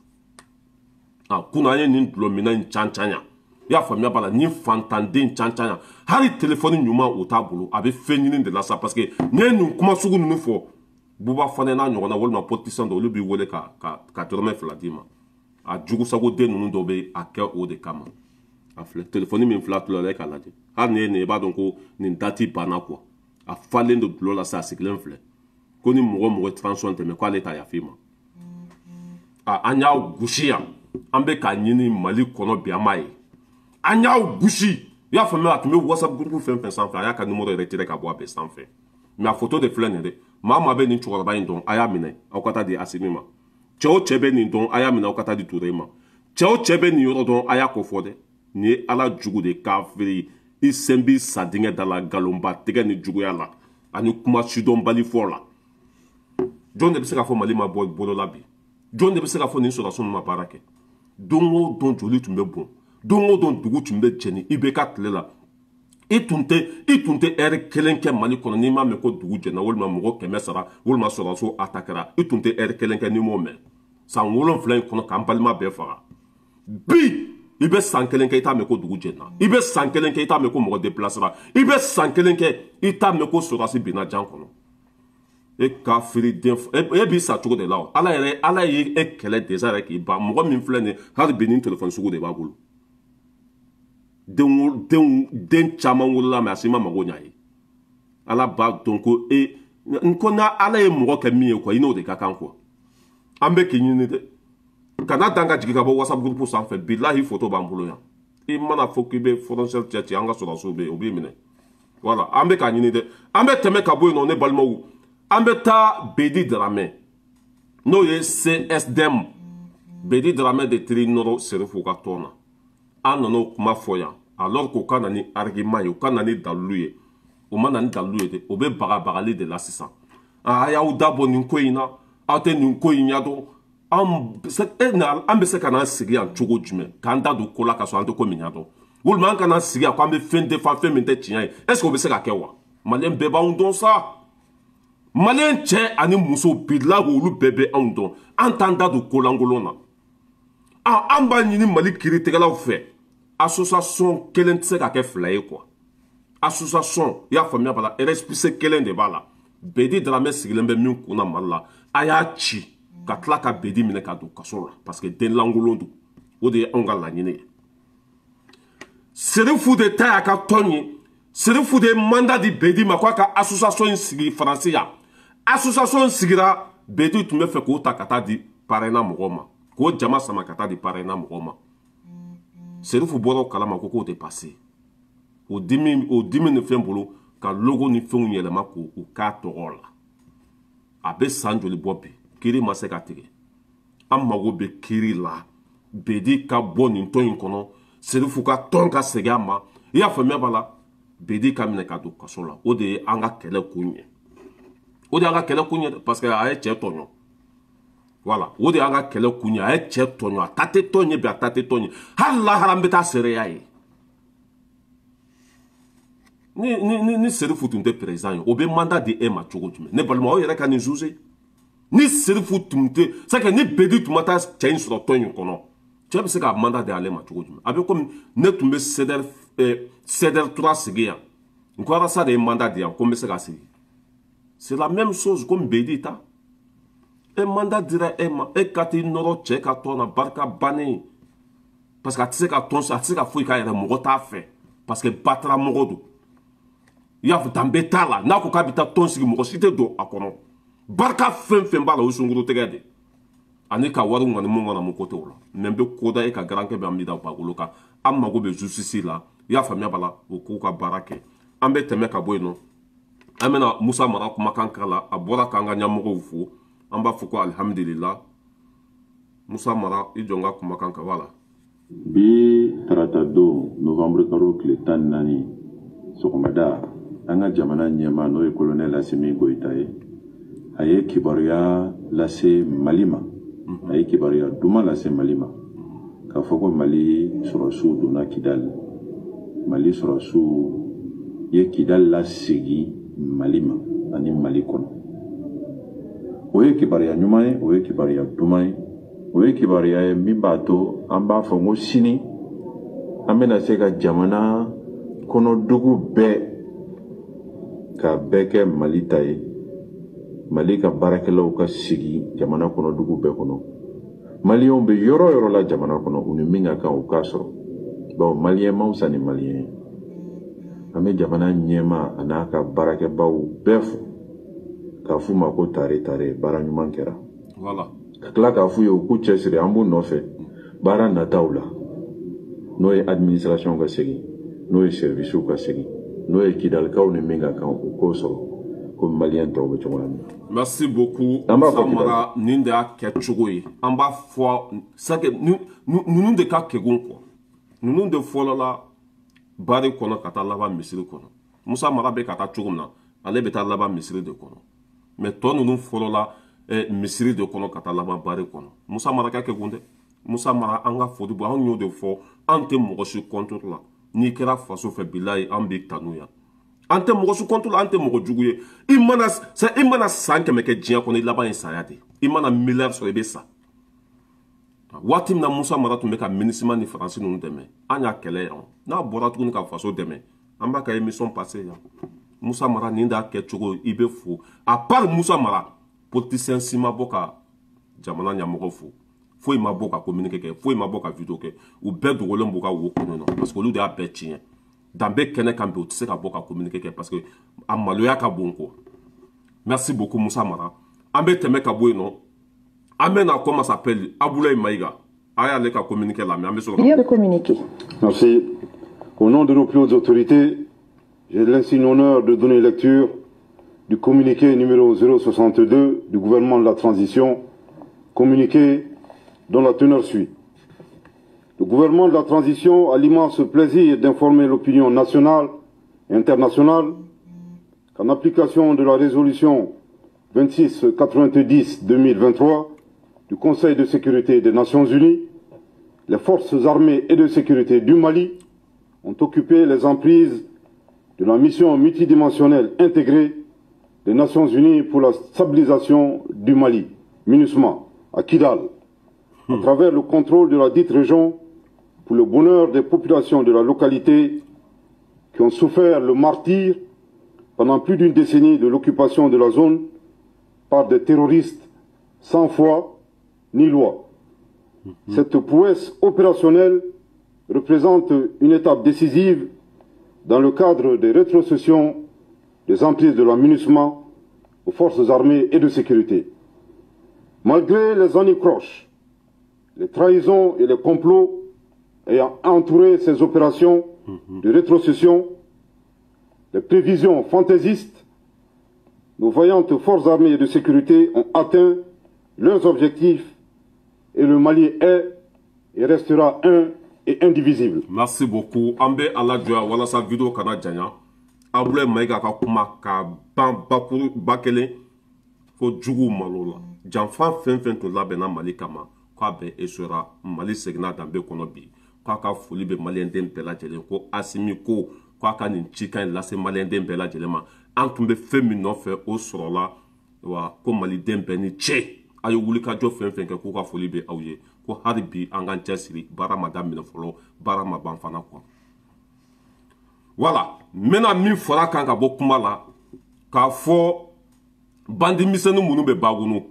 A kunun an ye nin dulɔminɛ in can can yan, i y'a faamuya b'a la, ni fantanden can can yan, hali telefɔni ɲuman o t'a bolo, a bɛ fɛn ɲini de la sa, parce que n'i ye nin kuma sugu ninnu fɔ, Buba Fane n'a ɲɔgɔnna walima politicien dɔ, olu b'i wele ka dɔrɔmɛ 2 d'i ma. A jugusagoden ninnu dɔw bɛ a kɛ o de kama. A filɛ telefɔni min filɛ a tulo la, e k'a lajɛ, hali ni ye nin i b'a dɔn ko nin dati banna quoi. A falen don dulɔ la sa, a sigilen filɛ ko ni mɔgɔ mɔgɔ transition tɛmɛ k'ale t'a yafa i ma. A an y'a gosi yan, an bɛ k'a ɲini Mali kɔnɔ bi, an m'a ye. An y'a gosi, i y'a faamuya, a tun bɛ WhatsApp groupe fɛn fɛn sanfɛ, a y'a ka numéro yɛrɛ tiré ka bɔ a bɛɛ sanfɛ. Mais a photo de filɛ nin ye dɛ. Maa maa bɛ nin cɛkɔrɔba in dɔn, a y'a minɛ aw ka taa di Asimi ma. Cɛ o cɛ bɛ nin dɔn, a y'a minɛ aw ka taa di Ture ma. Cɛ o cɛ bɛ nin yɔrɔ dɔn, a y'a ko fɔ dɛ. Nin ye ala jugu de kafiri, i sen b'i sa dingɛ da la, nkalonba tigɛ ni juguya la ani kuma sidɔnbali fɔ la. Jɔn de bɛ se k'a fɔ Mali ma bɔ bolo la bi? Jɔn de bɛ se k'a fɔ nin sɔrɔdasiw ma baara kɛ? Don o don joli tun bɛ bɔn, don o don dugu tun bɛ jɛni IBK tile la. I tun tɛ ɛri kelen kɛ Mali kɔnɔ n'i m'a mɛn ko dugu jɛna walima mɔgɔ 100 sara walima sɔrɔdasiw atakɛra. I tun tɛ ɛri kelen kɛ n'i m'o mɛn. San 7 in kɔnɔ k'an balima bɛɛ faga. Bi i bɛ san kelen kɛ i t'a mɛn ko dugu jɛna, i bɛ san kelen kɛ i t'a mɛn ko mɔgɔ déplacera, i bɛ san kelen kɛ i t'a mɛn ko sɔrɔdasi binna jan kɔnɔ. E kafiri den, e b'i sa cogo de la o. Ala yɛrɛ, ala ye e kɛlɛ déjà yɛrɛ k'i ban. Mɔgɔ min filɛ nin ye hali bi nin telefɔni sugu de b'a bolo. Den caman wolola mɛ a si ma mago ɲa ye. Ala b'a dɔn ko e ko n'a ala ye mɔgɔ kɛ min ye quoi, i n'o de ka kan quoi. An bɛ k'i ɲini dɛ, kana dan ka jigin ka bɔ WhatsApp groupe sanfɛ, bilahi photo b'an bolo yan. I mana fɔ k'i bɛ frontière cɛ ci, an ka sɔrɔdasiw bɛ yen, o b'i minɛ. Voilà, an bɛ k'a ɲini dɛ. An bɛ tɛmɛ ka bɔ yen nɔ, ne balimaw, an bɛ taa Bedi Daramɛ, n'o ye CSDM. Bedi Daramɛ de teri nɔrɔ Serifu ka tɔn na. An nana o kuma fɔ yan, alors k'o ka na ni argument ye, o ka na ni dalilu ye. O ma na ni dalilu ye dɛ, o bɛ bagabagali de la sisan. A y'aw da bɔ nin ko in na, aw tɛ nin ko in ɲɛdɔn. An bɛ se ka n'an sigi yan cogo jumɛn k'an da don ko la ka sɔrɔ an tɛ ko min ɲɛdɔn? Walima an ka n'an sigi yan k'an bɛ fɛn defan, fɛn min tɛ tiɲɛ ye, est ce que o bɛ se ka kɛ wa? Maliyɛn bɛɛ b'anw dɔn sa. Maliyɛn cɛ ani muso, bilahi olu bɛɛ bɛ anw dɔn. An t'an da don ko lankolon na. An b'a ɲini Mali kiiritigɛlaw fɛ, association kelen tɛ se ka kɛ 2 ye quoi. Association, i y'a faamuya b'a la, récépissé kelen de b'a la. Bedi Daramɛ sigilen bɛ min kunna Mali la, a y'a ci ka tila ka Bedi minɛ ka don kaso la, parce que den lankolon don. O de ye anw ka laɲini ye. Serifu de ta y'a ka tɔn ye. Serifu de ye mandat di Bedi ma k'a ka association in sigi Faransi yan. Association sigira, Bedi tun bɛ fɛ k'o ta ka taa di parrainage mɔgɔw ma, k'o jama sama ka taa di parrainage mɔgɔw ma. Serifu bɔra o kalama ko k'o tɛ passé. O dimi ni fɛn bolo ka logo ni fɛnw yɛlɛma k'o k'a tɔgɔ la. A bɛ san joli bɔ bi, kiiri ma se ka tigɛ. An mago bɛ kiiri la. Bedi ka bɔ nin tɔn in kɔnɔ, Serifu ka tɔn ka segin a ma. I y'a faamuya b'a la, Bedi ka minɛ ka don kaso la. O de ye an ka kɛlɛ kun ye. O de y'an ka kɛlɛ kun ye, parce que a ye cɛ tɔɲɔ. Voilà, o de y'an ka kɛlɛ kun ye. A ye cɛ tɔɲɔ, a ta tɛ tɔn ye bi, a ta tɛ tɔn ye. Hali lahara n bɛ taa seereya ye. Ni Serifu tun tɛ président ye, o bɛ mandat di e ma cogo jumɛn? Ne balima, aw yɛrɛ ka nin juger. Ni Serifu tun tɛ, c'est que ni Bedi tun ma taa cɛ in sɔrɔ tɔn in kɔnɔ, cɛ bɛ se ka mandat di ale ma cogo jumɛn? A bɛ komi ne tun bɛ CDR 3 sigi yan, n ko Arasa de ye mandat di yan ko n bɛ se ka sigi. C'est la même chose comme Bedi ta. E mandat dira e ma, e ka t'i nɔrɔ cɛ ka tɔn na, barika bannen. Parce que a tɛ se ka tɔn, a tɛ se ka foyi k'a yɛrɛ, mɔgɔ t'a fɛ. Parce que batara mɔgɔ don. I y'a fɔ danbe t'a la, n'a ko k'a bɛ taa tɔn sigi, mɔgɔ si tɛ don a kɔnɔ. Barika fɛn fɛn b'a la, o ye sunkuru tɛgɛ de. Ani ka wari ŋani mun ŋana mun ko t'o la. Mais n bɛ ko da e ka garankɛ bɛ an bɛ da bagolo kan. An mago bɛ justice la. I y'a faamuya b'a la, o k'u ka baara kɛ. An bɛ tɛmɛ ka bɔ yen nɔ. An bɛna Musa Mara kumakan k'a la. A bɔra k'an ka ɲɛmɔgɔw fo. An b'a fɔ ko alihamudulila. Musa Mara, i jɔ n ka kumakan kan, wala. Bi tarata don novembre kalo tile 14 sɔgɔmada, an ka jamana ɲɛmaa n'o ye colonel Asimi Goyita ye, A ye kibaruya lase Mali ma, a ye kibaruya duman lase Mali ma, k'a fɔ ko Mali sɔrɔsiw donna Kidali, Mali sɔrɔsiw ye Kidali lasegin Mali ma ani Mali kɔnɔ. O ye kibaruya ɲuman ye, o ye kibaruya duman ye, o ye kibaruya ye min b'a to an b'a fɔ ko sini an bɛna se ka jamana kɔnɔdugu bɛɛ ka bɛɛ kɛ Mali ta ye, Mali ka baarakɛlaw ka sigi jamana kɔnɔdugu bɛɛ kɔnɔ. Maliyɛnw bɛ yɔrɔ o yɔrɔ la jamana kɔnɔ, u ni min ka kan u k'a sɔrɔ, bawo maliyɛn man fisa ni maliyɛn ye. An bɛ jamana ɲɛmaa a n'a ka baarakɛbaw bɛɛ fo k'a f'u ma ko tare tare, baara ɲuman kɛra. Voilà. Ka tila k'a f'u ye u k'u cɛsiri, an b'u nɔfɛ baara nataw la, n'o ye administration ka segin, n'o ye service ka segin, n'o ye Kidalikaw ni min ka kan u k'o sɔrɔ komi maliyɛn tɔw bɛ cogoya min na. Merci beaucoup. An b'a fɔ Musa Mara, nin de y'a kɛcogo ye. An b'a fɔ c'est que ninnu de ka kegun quoi. Ninnu de fɔlɔla bari kɔnɔ ka taa laban misiri kɔnɔ. Musa Mara bɛ ka taa cogo min na, ale bɛ taa laban misiri de kɔnɔ. Mais tɔ ninnu fɔlɔla misiri de kɔnɔ ka taa laban bari kɔnɔ. Musa Mara ka kegun dɛ. Musa Mara, an ka foli bɔ, anw y'o de fɔ, an tɛ mɔgɔ si contre la. N'i kɛra faso fɛ, bilayi, an b'i tanu yan. An tɛ mɔgɔ si contre la, an tɛ mɔgɔ jugu ye. I mana san 100 kɛ diɲɛ kɔnɔ, i laban ye saya de ye. I mana miliyari sɔrɔ, i bɛ sa. Waati min na Musa Mara tun bɛ ka MINUSMA ni Faransi ninnu dɛmɛ, an y'a kɛlɛ yan. N'a bɔra tuguni ka faso dɛmɛ, an b'a ka émission passé yan. Musa Mara, nin de y'a kɛcogo, i bɛ fo. À part Musa Mara, politicien si ma bɔ ka jamana ɲɛmɔgɔ fo. Foyi ma bɔ ka communiqué kɛ, foyi ma bɔ ka vidéo kɛ. U bɛɛ dogolen b'u ka wo kɔnɔ nɔ, parce que olu de y'a bɛɛ tiɲɛ. Danbe kɛnɛ kan bi, u tɛ se ka bɔ ka communiqué kɛ parce que a maloya ka bon quoi. Merci beaucoup Musa Mara. An bɛ tɛmɛ ka bɔ yen nɔ. An bɛ na, comment s'appelle, Abdoulaye Maïga. A y'ale ka communiqué la, mais an bɛ sɔrɔ ka Lire le communiqué. Merci. Au nom de nos plus hautes autorités, j'ai l'insigne honneur de donner lecture du communiqué numéro 062 du gouvernement de la transition, communiqué dont la teneur suit. Le gouvernement de la transition a l'immense plaisir d'informer l'opinion nationale et internationale qu'en application de la résolution 2690-2023 du Conseil de sécurité des Nations Unies, les forces armées et de sécurité du Mali ont occupé les emprises de la mission multidimensionnelle intégrée des Nations Unies pour la stabilisation du Mali, MINUSMA, à Kidal, à travers le contrôle de la dite région pour le bonheur des populations de la localité qui ont souffert le martyre pendant plus d'une décennie de l'occupation de la zone par des terroristes sans foi ni loi. Cette prouesse opérationnelle représente une étape décisive dans le cadre des rétrocessions des emprises de la MINUSMA aux forces armées et de sécurité. Malgré les anicroches, les trahisons et les complots ayant entouré ces opérations de rétrocession, les prévisions fantaisistes, nos vaillantes forces armées et de sécurité ont atteint leurs objectifs et le Mali est et restera un et indivisible. Merci beaucoup. An bɛ ala jɔ walasa vidéo kana janya. Abdoulaye Maïga ka kuma ka ban bakuru ba kelen ko juguw malo la. Janfa fɛn fɛn tun labɛnna Mali kama, k'a bɛɛ échouera. Mali seginna danbe kɔnɔ bi. K'a ka foli bɛ maliyɛnden bɛɛ lajɛlen, ko Asimi ko k'a ka nin cikan in lase maliyɛnden bɛɛ lajɛlen ma. An tun bɛ fɛn min nɔfɛ, o sɔrɔla wa, ko maliden bɛɛ ni cɛ. A ye wulikajɔ fɛn fɛn kɛ, k'u ka foli bɛ aw ye, ko hali bi an k'an cɛsiri, baara ma daminɛ fɔlɔ, baara ma ban fana quoi. Voilà, n bɛna min fara kan ka bɔ kuma la, k'a fɔ bandi misɛnnin minnu bɛ Bagunu,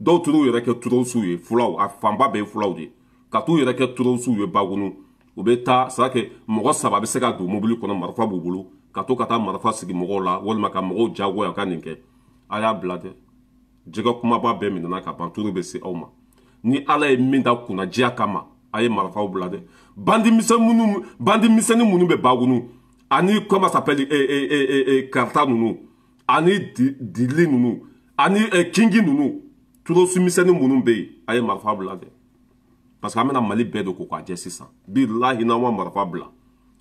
dɔw t'u yɛrɛ kɛ terroristew ye, fulaw, a fanba bɛɛ ye fulaw de ye, ka t'u yɛrɛ kɛ terroristew ye Bagunu. U bɛ taa, c'est à dire que mɔgɔ 3 bɛ se ka don mobili kɔnɔ, marifa b'u bolo, ka to ka taa marifa sigi mɔgɔw la walima ka mɔgɔw jagoya ka nin kɛ. A y'a bila dɛ, jɛgɛ kumaba bɛɛ minɛna ka ban, turu bɛ se aw ma. Ni Ala ye min da kunnadiya kama, a ye marifaw bila dɛ. Bandi misɛnnin minnu bɛ Bagunu ani, comment s'appelle, Karata ninnu ani Dili ninnu ani Kingi ninnu, terroriste misɛnnin minnu bɛ yen, a ye marifa bila dɛ, parce que an bɛna Mali bɛɛ de ko k'a jɛ sisan. Bilahi, n'aw ma marifa bila,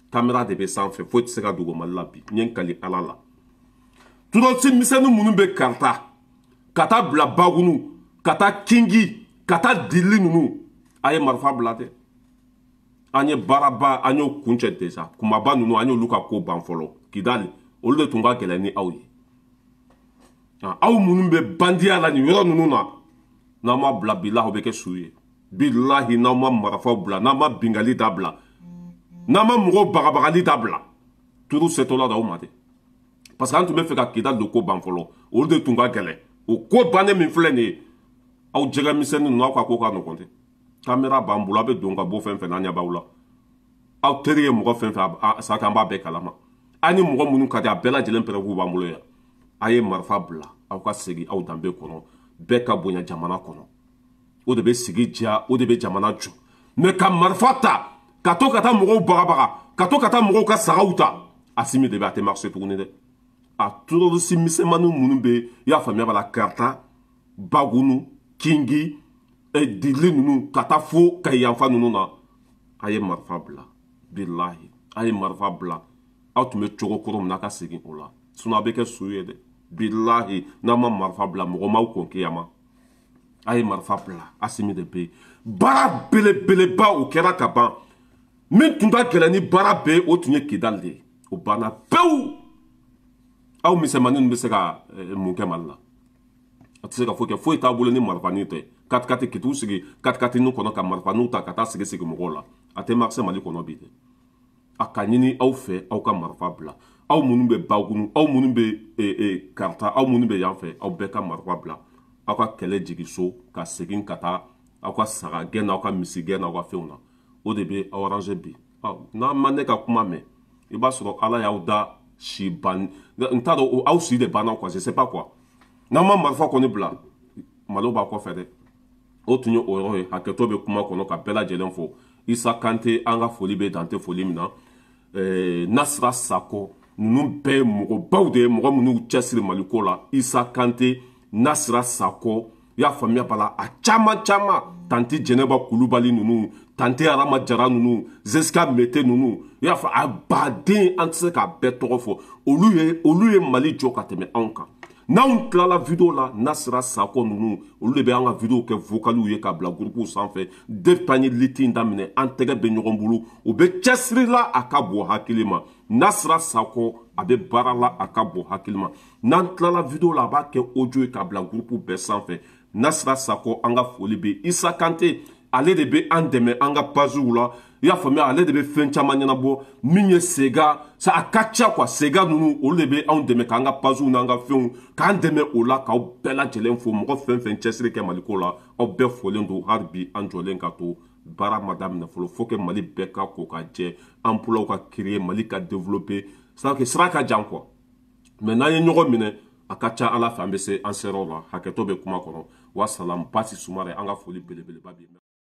caméra de bɛ sanfɛ, foyi tɛ se ka dogo Mali la bi. N ye n kali Ala la, terroriste misɛnnin minnu bɛ Karata ka taa bila Bagunu, ka taa Kingi, ka taa Dili ninnu, a ye marifa bila dɛ. An ye baaraba, an y'o kuncɛ déjà. Kumaba ninnu, an y'olu ka ko ban fɔlɔ. Kidali, olu de tun ka gɛlɛn ni aw ye. Aw minnu bɛ bandiya la nin yɔrɔ ninnu na, n'aw ma bila bilahi, aw bɛ kɛ su ye. Bilahi, n'aw ma marifaw bila, n'aw ma bingali dabila, n'aw ma mɔgɔw bagabagali dabila, turu setɔla d'aw ma dɛ. Parce que an tun bɛ fɛ ka Kidali de ko ban fɔlɔ, olu de tun ka gɛlɛn. O ko bannen min filɛ nin ye, aw jɛgɛmisɛnnin ninnu, aw ka ko ka nɔgɔn dɛ. Caméra b'an bolo, aw bɛ don ka bɔ fɛn fɛn na, an ɲɛ b'aw la. Aw teri ye mɔgɔ fɛn fɛn, sa an b'a bɛɛ kalama. Aw ni mɔgɔ minnu ka di, a bɛɛ lajɛlen pɛrɛn'u b'an bolo yan. A ye marifa bila, aw ka segin aw danbe kɔnɔ, bɛɛ ka bonya jamana kɔnɔ. O de bɛ sigi diya, o de bɛ jamana jɔ. Mais ka marifa ta, ka to ka taa mɔgɔw bagabaga, ka to ka taa mɔgɔw ka sagaw ta, Asimi de bɛ, a tɛ marcher tuguni dɛ. A terroriste misɛnmanin minnu bɛ, i y'a faamuya b'a la, Karata, Bagunu, Kingi, Dili ninnu, ka taa fo Kayi yanfan ninnu na, a ye marifa bila. Bilahi, a ye marifa bila. Aw tun bɛ cogo kɔrɔ min na, a ka segin o la, sinon a bɛ kɛ su ye dɛ. Bilahi, n'a ma marifa bila, mɔgɔ m'aw kɔn kiyama. A ye marifa bila, Asimi de bɛ yen. Baara belebeleba o kɛra ka ban. Min tun ka gɛlɛn ni baara bɛɛ ye, o tun ye Kidali de ye, o banna pewu. Aw misɛnmanin ninnu bɛ se ka mun kɛ Mali la? A tɛ se ka foyi kɛ, foyi t'a bolo ni marifanin tɛ. Katikati k'i sigi katikatinin kɔnɔ ka marifaninw ta ka taa sigi sigi mɔgɔw la, a tɛ marcher Mali kɔnɔ bi dɛ. A ka ɲini aw fɛ, aw ka marifa bila. Aw minnu bɛ Bagunu, aw minnu bɛ Karata, aw minnu bɛ yan fɛ, aw bɛɛ ka marifa bila, aw ka kɛlɛ jigin so, ka segin ka taa aw ka saga gɛn n'aw ka misi gɛn n'aw ka fɛnw na. O de bɛ aw arranger bi. N'a ma ne ka kuma mɛn, i b'a sɔrɔ Ala y'aw da si ban, n t'a dɔn, aw si de banna quoi, je sais pas quoi. N'aw ma marifa kɔni bila, malo b'a kɔfɛ dɛ. O tun ye o yɔrɔ ye. Hakɛto bɛ kuma kɔnɔ, ka bɛɛ lajɛlen fo. Isa Kante, an ka foli bɛ dante foli min na. Nasira Sakɔ ninnu bɛɛ ye mɔgɔbaw de ye, mɔgɔ minnu cɛsiri Maliko la. Isa Kante, Nasira Sakɔ, i y'a faamuya b'a la, a caman caman, tanti Jɛnɛba Kulubali ninnu, tanti Arama Jara ninnu, Zesika Mete ninnu, i y'a fɔ a baden, an tɛ se k'a bɛɛ tɔgɔ fɔ. Olu ye Mali jɔ ka tɛmɛ anw kan. N'anw tilala vidéo la, Nasira Sakɔ ninnu, olu de bɛ an ka vidéo kɛ vocaliw ye ka bila groupe sanfɛ. Depuis an ye lutte in daminɛ, an tɛgɛ bɛ ɲɔgɔn bolo, u bɛ cɛsiri la, a ka bon hakili ma. Nasira Sakɔ, a bɛ baara la, a ka bon hakili ma. N'an tilala vidéo la, a b'a kɛ audio ye ka bila groupe bɛɛ sanfɛ. Nasira Sakɔ, an ka foli bɛ. Isa Kante, ale de bɛ an dɛmɛ an ka pagew la, i y'a faamuya, ale de bɛ fɛn caman ɲɛnabɔ. Min ye Sega sa, a ka ca quoi. Sega ninnu, olu de bɛ anw dɛmɛ k'an ka pagew n'an ka fɛnw, k'an dɛmɛ o la. K'aw bɛɛ lajɛlen fo, mɔgɔ fɛn fɛn cɛsiri kɛ Maliko la, aw bɛɛ folen don. Hali bi an jɔlen ka to, baara ma daminɛ fɔlɔ. Faut que Mali bɛɛ ka ko ka jɛ, emploi ka créer, Mali ka développer. C'est que sira ka jan quoi, mais n'an ye ɲɔgɔn minɛ, a ka ca Ala fɛ, an bɛ se an seyɔrɔ la. Hakɛto bɛ kuma kɔnɔ. Wa salam. Basi Sumare, an ka foli belebeleba b'i.